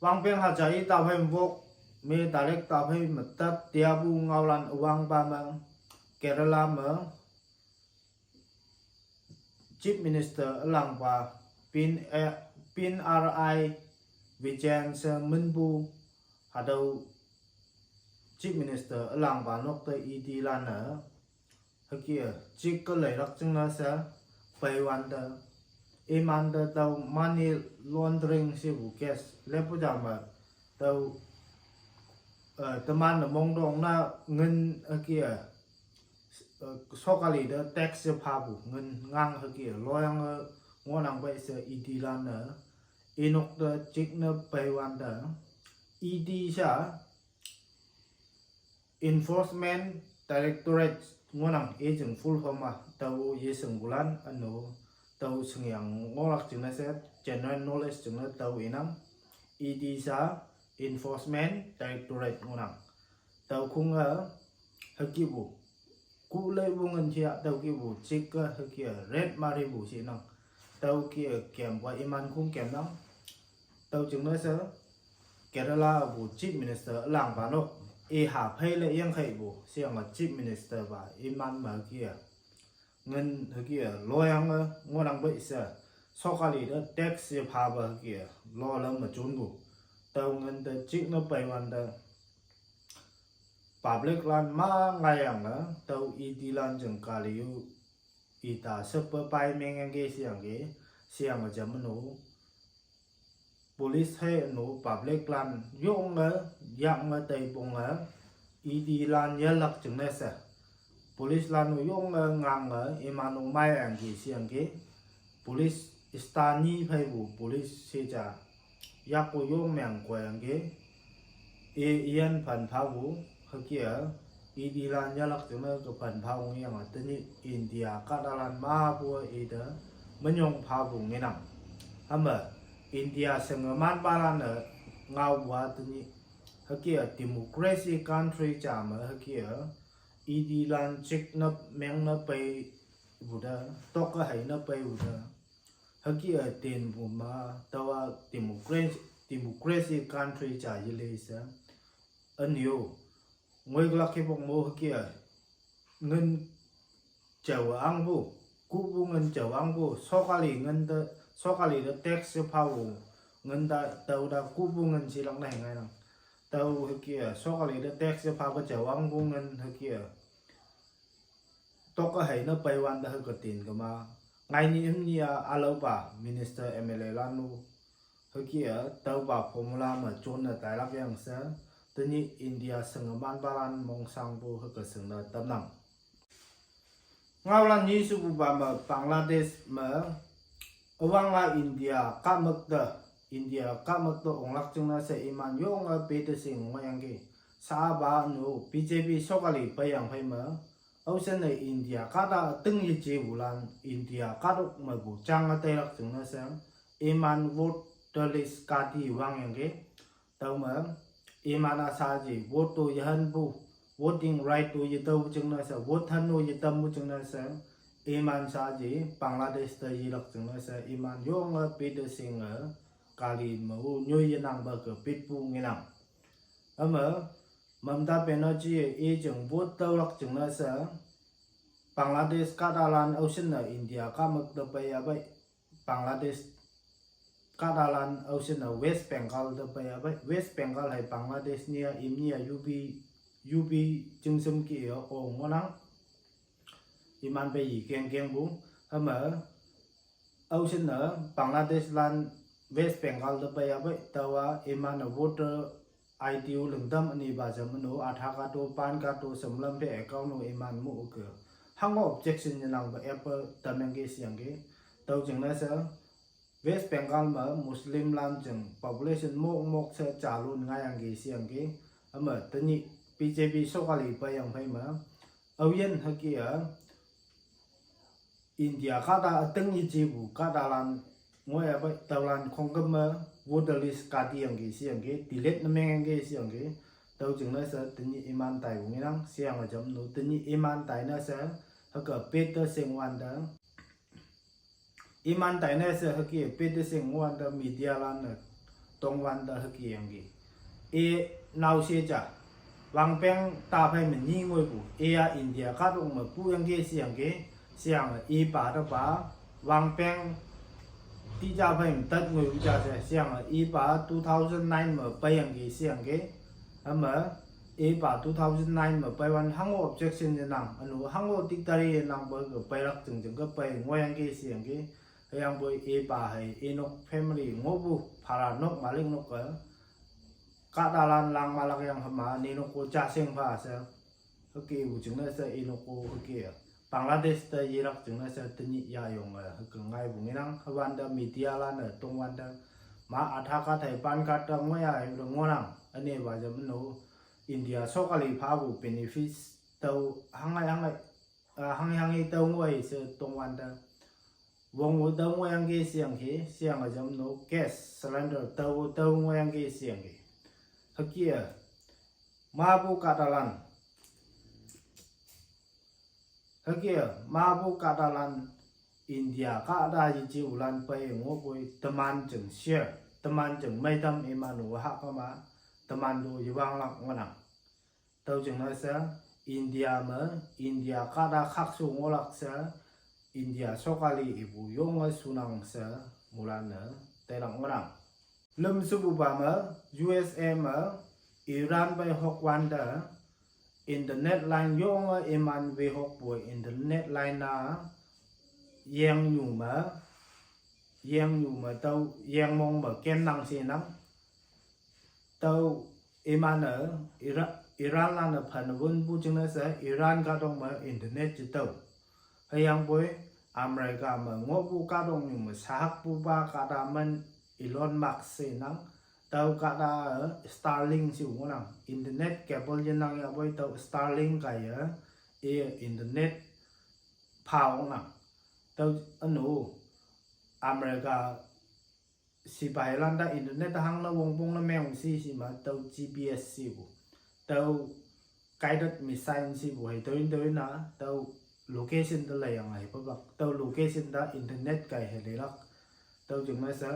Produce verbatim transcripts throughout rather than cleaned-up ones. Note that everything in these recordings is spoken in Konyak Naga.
Pangpeng haja i taphei mvok, me direct taphei mvtat tiapu ngaolan üwangpa me, Kerala me, Chief Minister ülangpa, Pin, eh, Pinarayi Vijayan she minpu, hatüo Chief Minister ülangpa nok te E D lan-e, hüke, chik ke leilak jingne she, peiwante, imante tüo money laundering shepu case, lepu ja me, tüo, eh, teman-e mongtong na ngin hüke, eh, sokali te tax she phapu ngin ngang hüke, loyange ngohnang pei she E D lan-e, inok te chik ne peiwante, E D sha, Enforcement Directorate ngohnang, i jing full form-a, tao yeshingpulan, üno, tao shingyang ngohlak jingne she, general knowledge jingne tao inang, E D sha, Enforcement Directorate ngohnang. Tüo khunge, hükepu, ku leipu ngin ja tüo kihpu, chik-e hüke, raid maripu shinang. Tüo ke kempu-a iman khong kemnang. Tüo jingne she, Kerala pu Chief Minister ülangpa nok, i ha phei le yangkheipu, sheyange Chief Minister pa, iman me hüke, ngin hüke, loyange ngohnang pei she, sokali te tax she phape hüke, lo lam me jonpu. Tüo ngin te chik ne peiwante, public lan ma ngaiyange, tüo E D lan jing kali-o, ita shepe pai mengyangki sheyangki, sheyange jam no. Police hei no public lan yonge, yaknge teiponge, E D lan yelak jingne she. Police lan-o yonge ngange, iman-o meiyangki sheyangki. Police star nyi pheipu police she ja, yakpu yong meng koyangki. I iyan phan phapu, hüke-a, E D lan yelak jingne ke phan phapu ngeyange tenyih India kahtalan mapu-a ite, menyong phapu ngenang. Hame, India shingemanpalan-e, ngaopu-a tenyih, hüke-a democracy country ja me hüke-a, E D lan chik ne meng ne peipu te, tok-e hei ne peipu te. Hüke-a tenpu ma, taowa democracy, democracy country ja yele she. Ünyo, ngoikülak hipak mo hüke-a, ngin jao angpu, kuhpu ngin jao angpu, sokali ngin te, sokali te tax she phapu, ngin ta, tao ta kuhpu ngin shilak ne ngainang. Tüo hüke-a, sokali te tax she phapu jao angpu ngin hüke-a, tok-e hei ne peiwante hüke tin kema. Ngai nyih hüm nyih-a ülaopa minister M L A lan-o, hüke-a, tüopa formula me jonne tailak yang she, tenyih India shingemanpalan mongshangpu hüke shingne tamnang. Ngaolan nyi shepupa me Bangladesh me, üwang-a India kahmük te, India kahmük te onglak jingne she iman yonge pete shing ngohyangki. Sha-a pa no B J P sokali peiyang phei me, aoshinne India kahta üting yejepulan India kahtok mepu jange teilak jingne she, iman voter list kati wangyangki. Tüome, iman-a shaji vote to yehanpu, voting right to yetüopu jingne she, vote han-o yetampu jingne she, iman shaji Bangladesh te yelak jingne she, iman yonge pete shinge, kali me-o nyoi yenangpe ke petpu ngenang. Hüme, Mamata Banerjee i jing vote tüolak jingne she, Bangladesh kahtalan aoshinne India kahmük te peiya pei, Bangladesh kahtalan aoshinne West Bengal te peiya pei, West Bengal hei Bangladesh nia, imnia U P, U P jingshem ki-e o ngohnang. Iman pei i kengkengpu, hüme, aoshinne Bangladesh lan West Bengal te peiya pei, taowa iman-e voter I D-o lingtam ünipa jam üno, Aadhaar card-o, PAN card-o, semlam phei account-o iman mo ke. Hango objection yenangpe apple tamyangki sheyangki. Tüo jingne she, West Bengal me Muslim lan jing population mok mok she jalun ngaiyangki sheyangki. Hüme tenyih B J P sokali peiyang phei me, aoyin hüke-a, India kahta üting yejepu kahtalan ngoiya pei tüolan khongküm me voter list katiyangki sheyangki, delete ne mengyangki sheyangki, tüo jingne she tenyih iman taipu ngenang, sheyange jam no tenyih iman taine she, hüke pete shingwante, iman taine she hüke pete shingwante media lan-e, tongwante hükeyangki. E naoshe ja, wangpeng taphei me nyi ngoipu, e-a India kahtok me puyangki sheyangki, sheyange ipa tepa, wangpeng tija phei me tat ngoipu ja she, sheyange ipa two thousand nine me peiyangki sheyangki, hame ipa two thousand nine me peiwan hango objection yenang, ünu hango dictator yenangpe ke peilak jingjing ke pei ngohyangki sheyangki, hüyangpoi ipa hei inok family ngohpu phara nok malik nok-e, kahtalan lang malak yang hüma ninok-o ja shing pha she, hükepu jingne she inok-o hüke-a, Bangladesh te yelak jingne she tenyih yayonge hüke ngaipu ngenang, hüwante medialan-e tongwante, ma Aadhaar card hei PAN card te ngoiya hei ngohnang, ünepa jam no, India sokali phapu benefits tüo hangai hangai, ah, hangi hangi tüo ngoi she tongwante, wongpu tüo ngohyangki sheyangki, sheyange jam no gas cylinder tüo tüo ngohyangki sheyangki. Hüke-a, mapu kahtalan, hüke-a, mapu kahtalan, India kahta yejiulan pei ngohpoi teman jing share, teman jing meitam iman-o hahkama, teman to yewanglak ngohnang. Tüo jingne she, India me, India kahta khakshu ngohlak she, India sokali ipu yonge shunang she, moilan-e tailak ngohnang. Lüm shepupa me, U S A me, Iran pei hokwante, internet line yonge iman wehokpu internet line-a, yengnyu me, yengnyu me tüo yengmong me kennang shenang. Tüo iman-e, Ira-, Iranlan-e phanwünpu jingne she Iran kahtok me internet je tüo. Hüyangpoi America me ngohpu kahtoknyu me sahakpupa kahta men Elon Musk shenang. Tüo kahta-e Starlink she ngohnang. Internet cable yenang yahpoi tüo Starlink kaiye, i internet pha ongnang. Tüo ünu America sipahilan te internet hangne wongpong ne meng shi shi me tüo G P S shepu, tüo guided missile shepu hei tüo in tüo in-a, tüo location te leiyange hei papak, tüo location te internet kai hei leilak. Tüo jingne she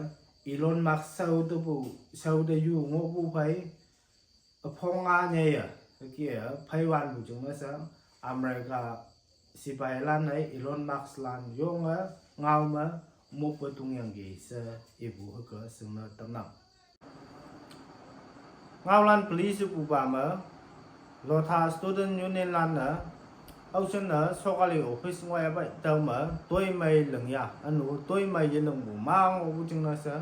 Elon Musk shao tepu, shao te yu ngohpu phei, üphong nga nyeiye, hüke-a pheiwanpu jingne she, America sipahilan-e Elon Musk-lan yonge ngao me moppe tongyangki she ipu hüke shingne tamnang. Ngaolan peli shepupa me, Lotha Student Union lan-e, aoshinne sokali office ngoiya pei tüome toimei lingya, ünu toimei yelingpu ma ngohpu jingne she,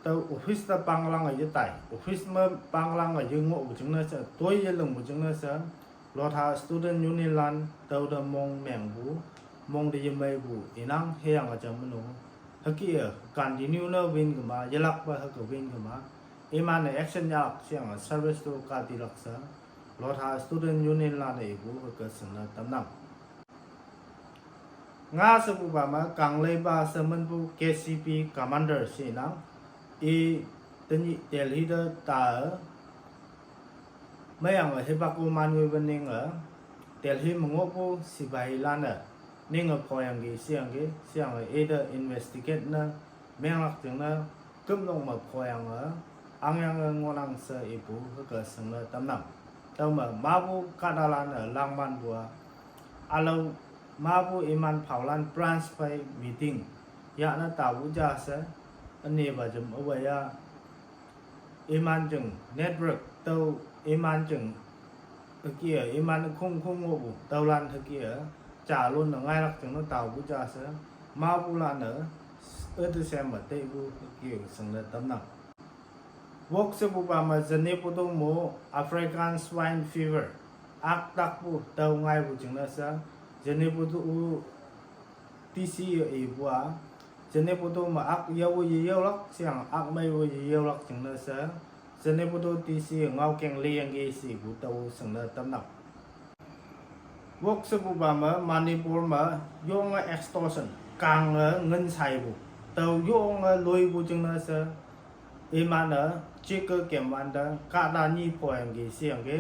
tüo office te panglange yetai, office me panglange yengohpu jingne she, toi yelingpu jingne she, Lotha Student Union lan tüote mong mengpu, mong te yemeipu inang hüyange jam no. Hüke-e continue ne win kema, yelakpe hüke win kema. Iman-e action yahlak sheyange service to katilak she, Lotha Student Union lan-e ipu hüke shingne tamnang. Nga shepupa me kangleipa she minpu K C P commander shenang, i tenyih Delhi te ta-e, meiyange hipak-o man ngoipe ninge, Delhi me ngohpu sipahilan-e, ninge phoyangki sheyangki, sheyange ite investigate ne menglak jingne, kümnok me phoyange, angyange ngohnang she ipu hüke shingne tamnang. Tüome mapu kahtalan-e langmanpu-a, ülao mapu iman phaolan branch phei meeting yahne tapu ja she, ünepa jam aweya, iman jing network tüo iman jing hüke-e iman khong khong ngohpu tüolan hüke-e jalon ne ngailak jingne taopu ja she, mapulan-e üte shem me teipu hüke-e shingne tamnang. Wok shepupa me Zunheboto mo African Swine Fever ak takpu tüo ngaipu jingne she, Zunheboto-o T C ipu-a, Zunheboto me ak yao yeyaolak sheyange ak mei-o yeyaolak jingne she, Zunheboto T C ngaokeng leyangki shepu tüo shingne tamnang. Wok shepupa me Manipur me yonge extortion, kange ngin shaipu, tüo yonge loipu jingne she, iman-e chike kemwante kahta nyi phoyangki sheyangki.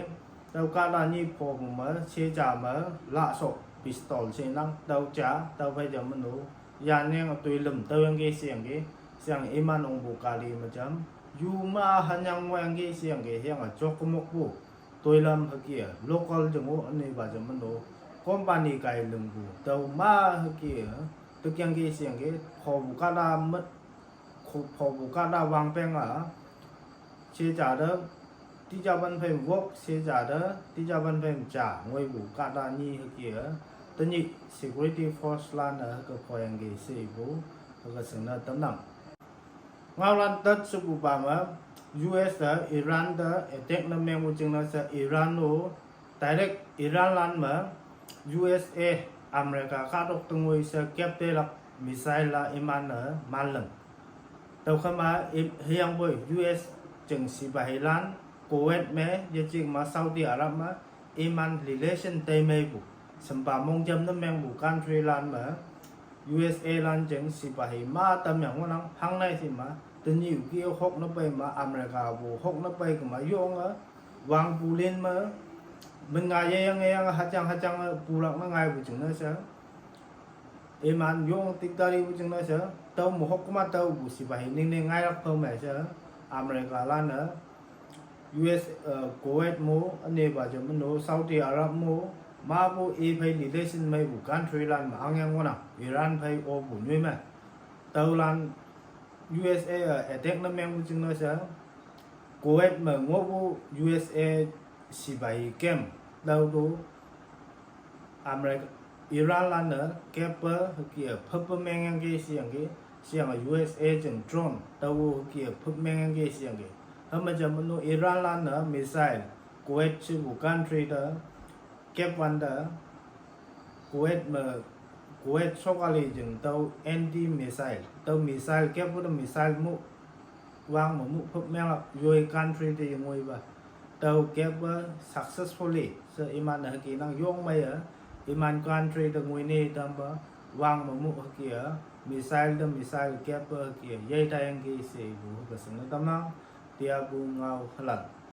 Tüo kahta nyi phopu me sheja me lahso pistol shenang tüo ja, tüophei jam no, yanyeng toi lüm tüoyangki sheyangki. Sheyange iman ongpu kali me jam Yu ma hanyang ngohyangki sheyangki hüyange jok kümokpu toilam hüke-a local jing-o üne pa jam meno company kai lingpu tüo ma hüke-a tükyangki sheyangki phopu kahta me, pho-, phopu kahta wangpeng-a sheja te tijapan phei wok, sheja te tijapan phei ja ngoipu kahta nyi hüke-a tenyih security force lan-e hüke phoyangki she ipu hüke shingne tamnang. Ngaolan tat shepupa me, U S-e Iran te attack ne mengpu jingne she Iran-o direct Iranlan me U S A, America kahtok te ngoi she kap telak missile-a iman-e manlüm. Tüokema i, hüyangpoi U S jing sipahilan Kuwait me, yejing ma Saudi Arab me, iman relation teimeipu, sempa mongjam ne mengpu countrylan me, U S A lan jing sipahi ma tamyang ngohnang. Hangnei shi ma, tenyih ki hokne pei ma, America pu hokne pei kema yonge, wangpu lin me, min nga yeyang yeyang hajang hajang pulak ne ngaipu jingne she iman yong tik taripu jingne she, tüo me hok kema tüopu sipahi ningne ngailak phao me she, America lan-e, U S, eh, Kuwait mo, üne pa jam meno, Saudi Arab mo, mapu iphei relation meipu countrylan me angyang ngohnang, Iran phei opu nyoi me. Tüolan U S A, eh, attack ne mengpu jingne she, Kuwait me ngohpu U S A sipahi camp, tüoto America, Iranlan-e kappe hüke-a phüppe mengyangki sheyangki, sheyange U S A jing drone tao hüke-a phüp mengyangki sheyangki. Hüme jam meno Iranlan-e missile, Kuwait shepu country te kap wante, Kuwait me, Kuwait sokali jing tüo anti missile, tüo missile kappe te missile mu wang me mu phüp menglak yoi country te yengoipa. Tüo kappe successfully she iman-e hüke nang yong meiye, iman country te ngoi ne tampa, wang me mu hüke-a, missile te missile kappe hüke-a yei tayangki she ipu hüke shingne tamnang, tiapu ngao hülan.